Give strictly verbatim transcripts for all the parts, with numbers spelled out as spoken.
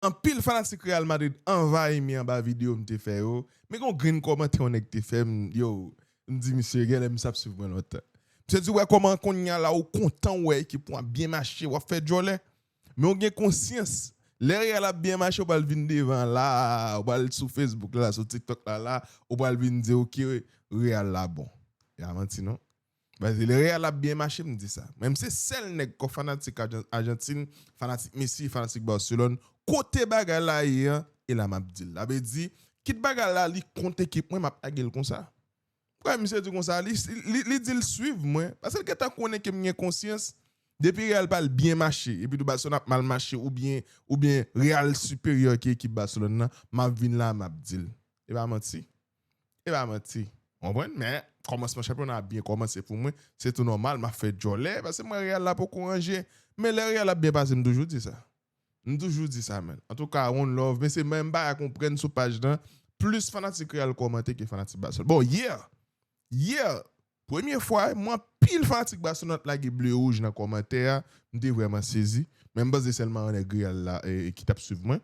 Anpil fanatik Real Madrid anvayi m anba videyo m te fè yo. Men gen yon grenn kòmantè yon nèg te fè m, yo, m di misye, genlè misye ap swiv mwen lontan. Misye di, wè kòman kounye a la ou kontan wè ekip ou ap byen mache, w ap fè djòlè. Men w gen konsyans, lè Real ap byen mache, w pral vin devan la, w pral sou Facebook la, sou TikTok la, la, w pral vin di, ok, Real la bon. E pa manti non. Paske lè Real ap byen mache, m di sa. Mwen, m se sèl nèg kon fanatik Ajan-, Ajantin, fanatik Messi, fanatik Barcelone, kote bagay la ye an, e la m ap di l. Sa vle di, kit bagay la, li kont ekip mwen, m ap lage l konsa. Wè, misye di konsa, li, li, li di l swiv mwen, paske l gentan konnen ke m gen konsyans, depi Real pral byen mache, epi tou Barcelone ap mal mache, oubyen, oubyen Real siperyè ke ekip Barcelone nan, m ap vin la, m ap di l. E pa manti. E pa manti. Konprann? Men, kòmansman chanpyona a byen kòmanse pou mwen. Se tou nòmal, m ap fè djòlè, paske mwen Real la poko ranje. Men lè Real ap byen pase, m toujou di sa. M toujou di sa, man. Antouka, one love. Men se menm bagay konprann sou paj lan. Plis fanatik Real kòmante ke fanatik Barcelone. Bon, yè, yè, premye fwa, mwen anpil fanatik Barcelone t lage ble wouj nan kòmantè a. M te vrèman sezi. Men m panse sèlman yon nèg Real la, e, e ki t ap swiv mwen.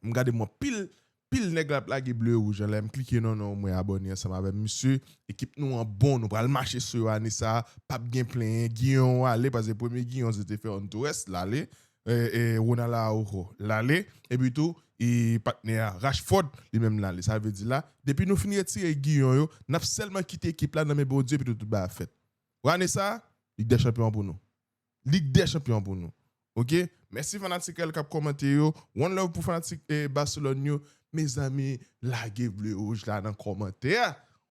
M gade mwen pil, pil nèg la ap lage ble wouj an la, m klike nan non mwen abòne ansanm avè misye. Ekip nou an bon, nou pral mache sou yo ane sa, p ap gen plenyen. Giyon ale, paske premye Giyon se te Ferran Torres, l ale. E, e, Ronald Araujo, l ale. Epi tou, e patnè a, Rashford, li menm l ale. Sa vle di la, depi nou fin retire Giyon yo, n ap sèlman kite ekip la nan men Bondye, epi tou tout bagay ap fèt. Pou ane sa, Lig dè Chanpyon pou nou. Lig dè Chanpyon pou nou. Ok? Mèsi fanatik Real k ap kòmante yo. One love pou fanatik, eh, Barcelone yo. Mezanmi, lage ble wouj la nan kòmantè a.